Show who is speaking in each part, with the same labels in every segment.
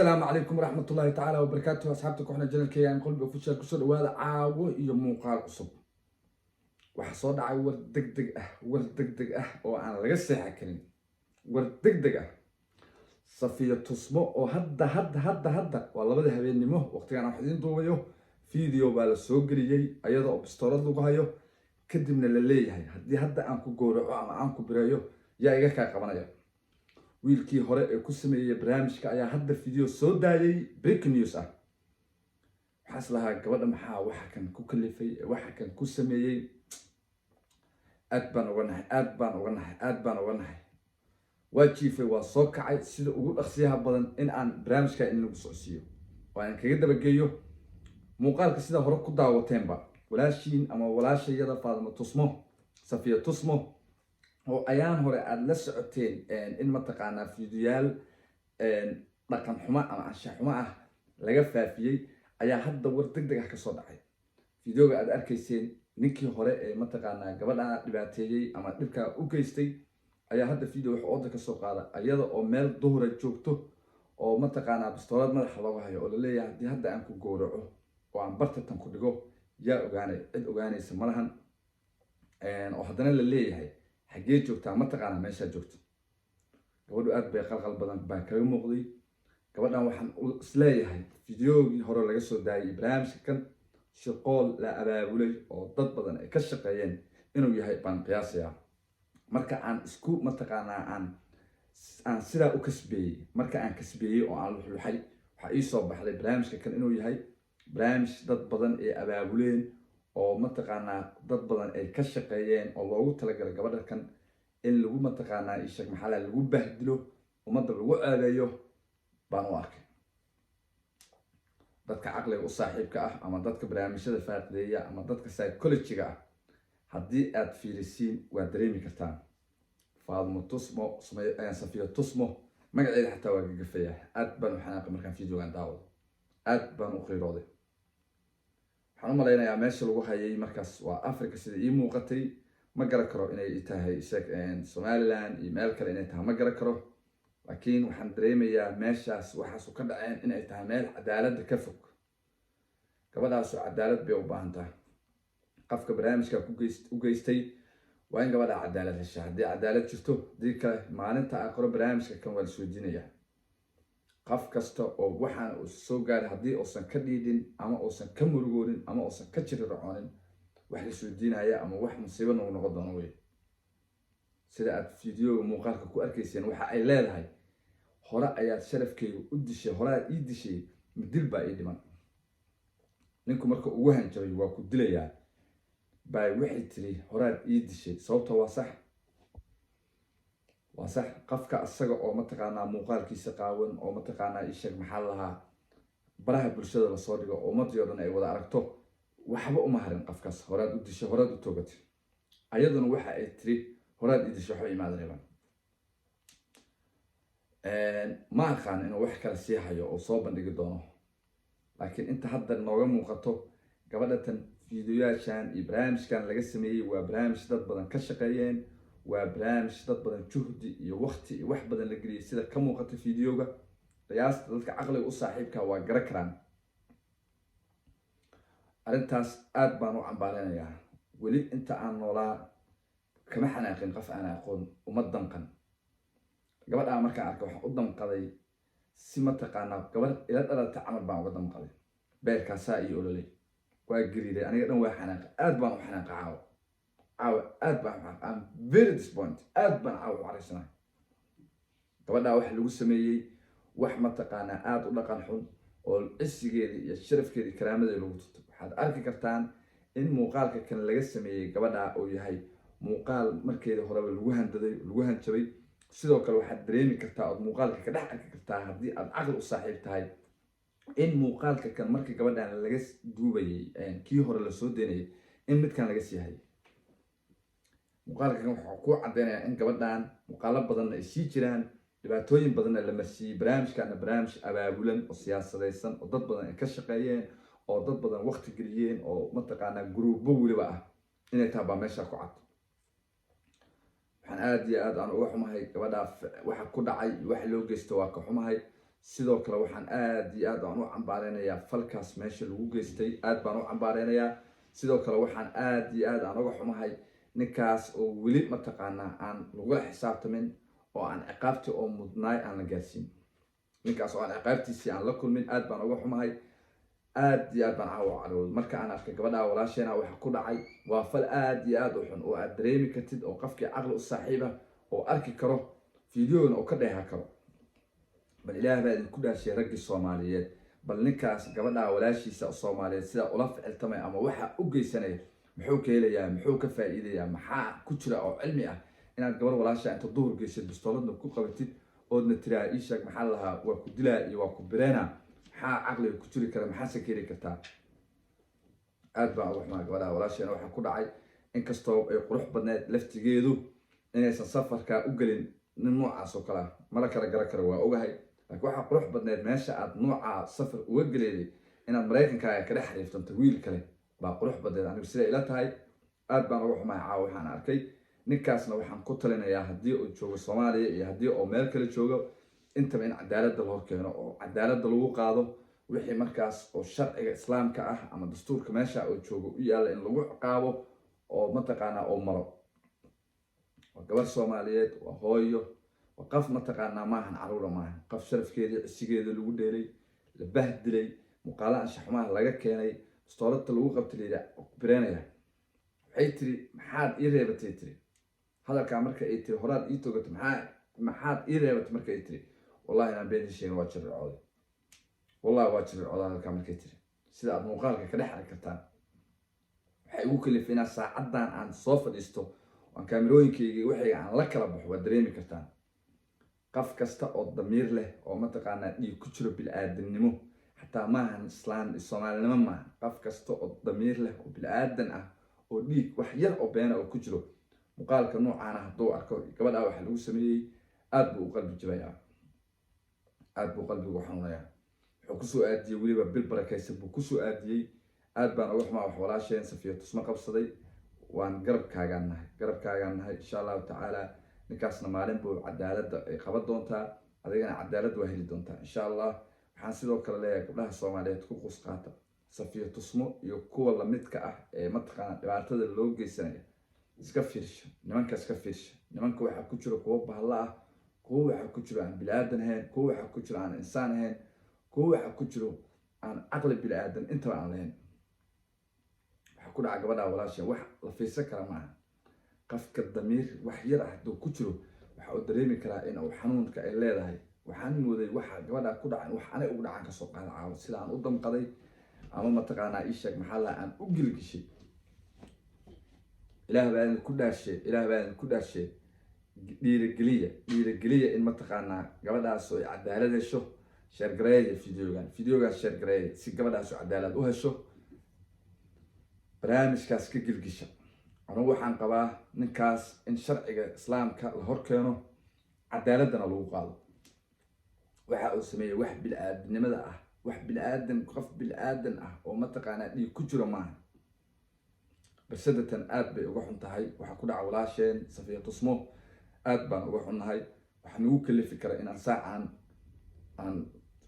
Speaker 1: Asalaamu calaykum waraxmatullaahi tacaala wabarakaatuh. Asxaabta kooxna channelkeyga aan Qolbi Official, kusoo dhawaada caawo iyo muuqaal cusub. Waxaa soo dhacay war deg deg ah, war deg deg ah oo aan laga seexan karin, war deg deg ah. Safiya Tusmo oo hadda hadda hadda hadda waa 2da habeennimo waqtigaan aan wax idiin duubayo, video baa la soo geliyey ayada oo bistoolad lagu hayo, kadibna la leeyahay haddii hadda aan ku gowraco ama aan ku bireeyo, yaa iga kaa qabanaya? Wiilkii hore ee ku sameeyey barnaamijka ayaa hadda video soo daayay, breaking news ah. Waxaa is lahaa, gabadha maxaa waxa kan ku kalifay, waxa kan ku sameeyey? Aad baan uga nahay, aad baan uga nahay, aad baan uga nahay. Waa jiifay, waa soo kacay sida ugu dhaqsiyaha badan in aan barnaamijka in lagu socodsiiyo oo aan kaga dabageeyo muuqaalka. Sida hore ku daawateenba, walaashiin ama walaashayada Faadimo Tusmo, Safiya Tusmo, oo ayaan hore aada la socoteen in mataqaanaa fiidiyaal dhaqan xumo ama anshax xumo ah laga faafiyey, ayaa hadda war deg deg ah kasoo dhacay. Videoga aad arkayseen, ninkii hore ee mataqaanaa gabadha dhibaateeyey ama dhibkaa u geystay ayaa hadda video wuxuu ooda kasoo qaada iyada oo meel duhura joogto oo mataqaanaa bistoolad madaxa looga hayo oo laleeyahay haddii hadda aan ku gowraco oo aan bartatan ku dhigo, yaa ogaanay? Cid ogaanaysa malahan. Oo haddana la leeyahay, xaggee joogtaa? Mataqaanaa meeshaa joogto? Gabadhu aad bay qalqal badan baa kaga muuqday gabadhan. Waxaan isleeyahay videogii hore laga soo daayay barnaamijka kan shirqool la abaabulay oo dad badan ay ka shaqeeyeen inuu yahay baan qiyaasayaa. Marka aan isku mataqaanaa aan sidaa u kasbeeyey, marka aan kasbeeyey oo aan luxluxay, waxaa ii soo baxday barnaamijka kan inuu yahay barnaamij dad badan ay abaabuleen oo mataqaanaa dad badan ay ka shaqeeyeen oo loogu talagalay gabadha kan in lagu mataqaanaa isheg maxaa lagu bahdilo, ummadda lagu ceebeeyo baan u arkay. Dadka caqliga u saaxiibka ah ama dadka barnaamijyada faaqideeya ama dadka psychologyga ah, haddii aad fiirisiin, waad dareemi kartaan. Faadmo Tusmo, Safiya Tusmo, magaceeda xataa waa gagafaya. Aad baan u xanaaqay markaan videogan daawado, aad baan u qiirooday. Waxaan u malaynayaa meesha lagu hayay markaas waa Africa sida ii muuqatay. Ma garan karo inay tahay Somaliland iyo meel kale inay tahay, ma garan karo, laakiin waxaan dareemayaa meeshaas waxaasu ka dhaceen inay tahay meel cadaaladda ka fog. Gabadhaasu cadaalad bay u baahan tahay. Qofka barnaamijka u geystay waa in gabadha cadaalad hesha haddii cadaalad jirto. Haddii kale, maalinta aan qoro barnaamijka kan waa la isweydiinayaa. Qof kasta oo waxaan uu soo gaaray, haddii uusan ka dhiidhin ama uusan ka murugoonin ama uusan ka jirircoonin, wax la isweydiinaya ama wax musiibo nagu noqon doono wey. Sida aad videoga muuqaalka ku arkayseen, waxa ay leedahay, hore ayaad sharafkayga u dishay, hore aad ii dishay, dil baa ii dhiman. Ninku marka ugu hanjabay waa ku dilayaa bay waxay tiri, horaad ii dishay. Sababta waa sax, waa sax. Qofka isaga oo mataqaanaa muuqaalkiisa qaawan oo mataqaanaa isheeg maxaa lahaa baraha bulshada lasoo dhigo oo ummadii o dhan ay wada aragto, waxba uma harin qofkaas. Horaad u dishay, horaad u toogatay. Ayaduna waxa ay tiri, horaad ii dishay, waxba imaada reebaan. Ma aqaan inuu wax kale sii hayo oo soo bandhigi doono, laakiin inta hadda nooga muuqato, gabadhatan fiidiyoyaashan iyo barnaamijkan laga sameeyey waa barnaamij dad badan ka shaqeeyeen, waa barnaamij dad badan juhdi iyo waqti iyo wax badan la geliyay. Sida ka muuqata fiidiyoga, qiyaasta dadka caqliga u saaxiibka waa garan karaan. Arrintaas aad baan u cambaareynayaa. Weli inta aan noolaa kama xanaaqin qof aan aqoon, uma damqan. Gabadhaa markaan arkay waxaan u damqaday si mataqaanaa gabadh ila dhalata camal baan uga damqaday. Beerkaasaa iyo ololay, waa gariiray, aniga dhan waa xanaaqay. Aad baan u xanaaqay caawa, caawa aad baan u xanaaqay. I'm very disappointed. Aad baan caawa u caraysanahay. Gabadhaa waxa lagu sameeyey wax mataqaanaa aada u dhaqan xun oo cisigeedii iyo sharafkeedii, karaamadeedi lagu tutay. Waxaad arki kartaan in muuqaalka kan laga sameeyey gabadha uu yahay muuqaal markeedii horeba lagu handaday, lagu hanjabay. Sidoo kale waxaad dareemi kartaa ood muuqaalka ka dhex arki kartaa, haddii aad caqli u saaxiib tahay, in muuqaalka kan markii gabadhan laga duubayay kii hore lasoo daynayay in midkan laga sii hayay. Muuqaalka kan wuxuu ku cadeynayaa in gabadhan muuqaalo badanna ay sii jiraan, dhibaatooyin badanna la marsiiyey. Barnaamijkana barnaamij abaabulan oo siyaasadaysan oo dad badan ay ka shaqeeyeen oo dad badan waqti geliyeen oo mataqaanaa guruubo weliba ah inay tahay baa meesha ku cad. Waxaan aada iyo aad aan uga xumahay gabadhaa waxa ku dhacay iyo waxa loo geysto, waa ka xumahay. Sidoo kale waxaan aad iyo aad aan u cambaareynayaa falkaas meesha lagu geystay, aad baan u cambaareynayaa. Sidoo kale waxaan aad iyo aad aan uga xumahay ninkaas oo weli mataqaanaa aan lagula xisaabtamin oo aan ciqaabtii oo mudnaay aan la gaarsiin, ninkaas oo aan ciqaabtiisii aan la kulmin. Aad baan uga xumahay, aad iyo aad baan caawa carooday marka aan arkay gabadha walaasheena. Waxa ku dhacay waa fal aad iyo aad u xun oo aad dareemi kartid, oo qofkii caqli u saaxiiba oo arki karo fideogana oo ka dheeha karo. Bal Ilaah baa idinku dhaashay, raggii Soomaaliyeed, bal ninkaas gabadha walaashiisa Soomaaliyeed sidaa ula ficiltamay ama waxa u geysanaya, muxuu ka helayaa? Muxuu ka faa'iidayaa? Maxaa ku jira oo cilmi ah inaad gabar walaasha inta duhur geysid, bistooladna ku qabatid, oodna tiraa "Ii sheeg, maxaa lahaa, waa ku dilaa iyo waa ku bireena"? Maxaa caqliga ku jiri kara? Maxaase ka heli kartaa? Aad baan uga xumaa gabadha walaasheena waxaa ku dhacay, inkastoo ay qurux badneed laftigeedu inaysan safarkaa u gelin nin noocaas oo kale ah. Mala kala garan karo, waa ogahay, laakiin waxaa qurux badneed meesha aad noocaa safar uga geleeday inaad Maraykankaaga kala xariiftanto wiil kale baa qurux badneed, anigu siday ila tahay. Aad baan uga xumahay caawa waxaan arkay. Ninkaasna waxaan ku talinayaa, haddii uu joogo Soomaaliya iyo haddii uu meel kale joogo intaba, in cadaaladda la horkeeno oo cadaaladda lagu qaado, wixii markaas oo sharciga Islaamka ah ama dastuurka meesha uu joogo u yaalla in lagu ciqaabo oo mataqaanaa oo maro. Waa gabar Soomaaliyeed, waa hooyo, waa qof mataqaanaa maahan caruura, maahan qof sharafkeedii cisigeeda lagu dheelay, la bahdilay, muuqaala anshaxumaha laga keenay, bistooladta lagu qabtay, layidhi bireenaya. Waxay tiri, "Maxaad ii reebatay?" Tiri hadalkaa marka ay tiri, "Horaad ii togatay, maxaad ii reebatay?" Marka ay tiri, wallahi inaan been sheegin, waa jirircooday, wallahi waa jirircooday hadalkaa markay tiri. Sida aad muuqaalka ka dhex arki kartaan, waxay igu kalifay inaan saacaddan aan soo fadhiisto, aan kaamirooyinkaygii waxayga aan la kala baxo. Waad dareemi kartaan, qof kasta oo damiir leh oo mataqaanaa dhiig ku jiro, bil-aadamnimo xataa maahan, Islaan Soomaalinimo maahan, qof kasta oo damiir leh oo bil-aadan ah oo dhiig wax yar oo beena oo ku jiro, muuqaalka noocaana hadduu arko gabadhaa waxa lagu sameeyey, aad buu u qalbi jabayaa, aad buu qalbigu u xanuunayaa. Wuxuu kusoo aadiyey weliba bil barakaysan buu kusoo aadiyey. Aad baan uga xumaa wax walaasheen Safiya Tusmo qabsaday. Waan garabkaagaan nahay, garabkaagaan nahay, insha Allahu tacaala. Ninkaasna maalin buu cadaaladda ay qaban doontaa, adigana cadaalad waa heli doontaa, insha Allah. Waxaan sidoo kale leeyahay gabdhaha Soomaaliyeed, ku qus qaata Safiya Tusmo iyo kuwa lamidka ah ee mataqaana dhibaatada loo geysanaya. Iska fiirsha nimanka, iska fiirsha nimanka. Waxaa ku jira kuwo bahalla ah, kuwo waxaa ku jiro aan bili-aadan ahayn, kuwo waxaa ku jiro aan insaan ahayn, kuwo waxaa ku jiro aan caqli bili-aadan intaba aan lahayn. Waxaa ku dhaca gabadha walaasha wax la fiirsan kara maaha. Qofka damiir wax yar ah hadduu ku jiro, waxa uu dareemi karaa in uu xanuunka ay leedahay. Waxaan mooday waxa gabadha ku dhacan wax anay ugu dhacan kasoo qaada caawo, sida aan u damqaday ama mataqaanaa ii sheeg maxaa laha aan u gilgishay. Ilaah baa idin ku dhaashe, Ilaah baa idin ku dhaashe, dhiirigeliya, dhiirigeliya in mataqaanaa gabadhaas oo ay cadaalad hesho. Share gareeya videogan, videogaas share gareeya si gabadhaas oo cadaalad u hesho. Barnaamijkaas ka gilgisha. Anugu waxaan qabaa ninkaas in sharciga Islaamka la hor keeno, cadaaladana lagu qaado. Waxa uu sameeyey wax bil-aadamnimada ah, wax bil-aadan, qof bil-aadan ah oo mataqaanaa dhiig ku jiro maaha. Balsadatan aad bay uga xun tahay waxaa ku dhaca walaasheen Safiya Tusmo. Aad baan uga xunnahay. Waxaa nagu kalifi kara inaan saacan aan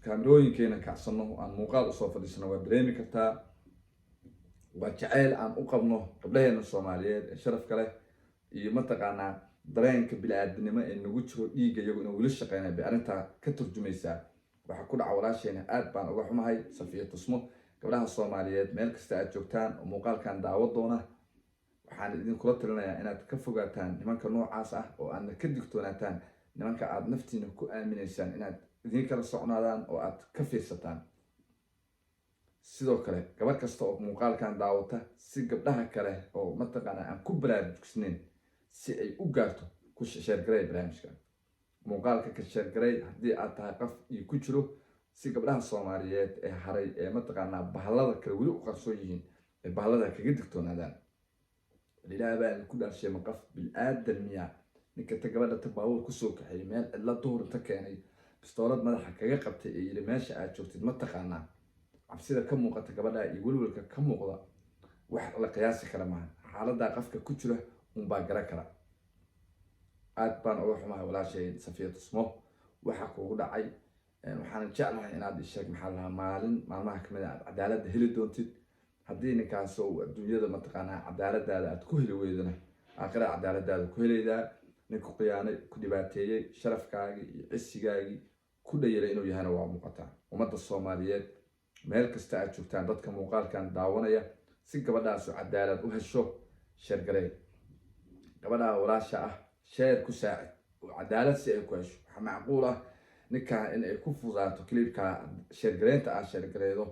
Speaker 1: kaamirooyinkeena kacsano, aan muuqaal usoo fadhiisano, waa dareemi kartaa, waa jaceyl aan u qabno gabdhaheena Soomaaliyeed ee sharafka leh iyo mataqaanaa dareenka bili-aadinimo ee nagu jiro, dhiigga iyagu inuu weli shaqeynaya bay arrintaa ka turjumaysaa. Waxaa ku dhaca walaasheena aad baan uga xumahay, Safiya Tusmo. Gabdhaha Soomaaliyeed meel kasta aad joogtaan oo muuqaalkan daawo doona, waxaan idinkula talinayaa inaad ka fogaataan nimanka noocaas ah oo aadna ka digtoonaataan nimanka aad naftiina ku aaminaysaan inaad idin kala socnaadaan oo aad ka fiirsataan. Sidoo kale gabar kasta oo muuqaalkan daawata, si gabdhaha kale oo mataqaanaa aan ku baraarugsnayn si ay u gaarto, ku share garay barnaamijka, muuqaalka ka share garay haddii aad tahay qof iyo ku jiro, si gabdhaha Soomaaliyeed ee haray ee mataqaanaa bahallada kale weli u qarsoon yihiin ay bahallada kaga digtoonaadaan. Ilaah baa idinku dhaarshay, ma qof bil-aadan miyaa ninka ta gabadha ta baabuur kusoo kaxeeyey, meel cidla duhur inta keenay, bistoolad madaxa kaga qabtay ee yidhi, "Meesha aad joogtid ma taqaanaa?" Cabsida ka muuqata gabadha iyo welwelka ka muuqda wax la qiyaasi kara maaha. Xaaladaa qofka ku jira unbaa garan kara. Aad baan uga xumahay walaashay Safiya Tusmo waxa kugu dhacay. Waxaan jeclahay inaad isheeg, maxaa lahaa, maalin maalmaha kamid a aad cadaaladda heli doontid. Haddii ninkaas uu adduunyada, mataqaanaa, cadaaladaada aad ku heli weydana, aakhira cadaaladaada ku helaydaa. Nin ku khiyaanay, ku dhibaateeyey, sharafkaagii iyo cisigaagii ku dhayalay inuu yahana waa muuqataa. Ummadda Soomaaliyeed meel kasta aad joogtaan, dadka muuqaalkan daawanaya, si gabadhaasu cadaalad u hesho, share garee. Gabadha walaasha ah share ku saacid oo cadaalad si ay ku hesho. Waxaa macquul ah ninkaa in ay ku fudaato clipka share gareynta ah, share gareedo,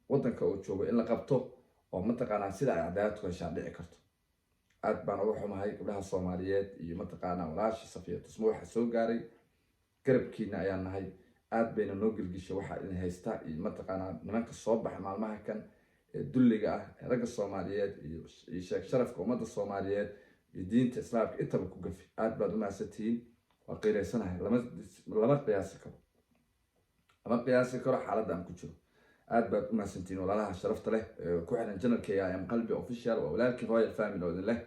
Speaker 1: wadanka uu joogo in la qabto oo, mataqaanaa, sida ay cadaalad ku heshaa dhici karto. Aad baan uga xumahay gabdhaha Soomaaliyeed iyo, mataqaanaa, walaasha Safiya Tusmo waxaa soo gaaray. Garabkiina ayaan nahay. Aad bayna noo gelgishay waxaa idin haysta iyo, mataqaanaa, nimanka soo baxa maalmaha kan ee dulliga ah ee ragga Soomaaliyeed iyo sheeg sharafka ummadda Soomaaliyeed iyo diinta Islaamka intaba ku gafi. Aad baad u mahadsantihiin. Waa qiiraysanahay. Lama qiyaasi karo, lama qiyaasi karo xaaladda aan ku jiro. Aad baad u mahadsantihiin walaalaha sharafta leh ee ku xiran channelkayga Am Qalbi Official. Waa walaalkii Royal Family oo idin leh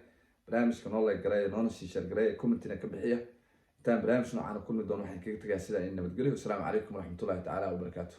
Speaker 1: barnaamijka noo like gareeya, noona sii share gareeya, commentina ka bixiya. Intaan barnaamij noocaan kulmi doono, waxaan kaga tegaa sidaa in nabadgelyo. Asalaamu calaykum waraxmatullahi tacaala wabarakaatu.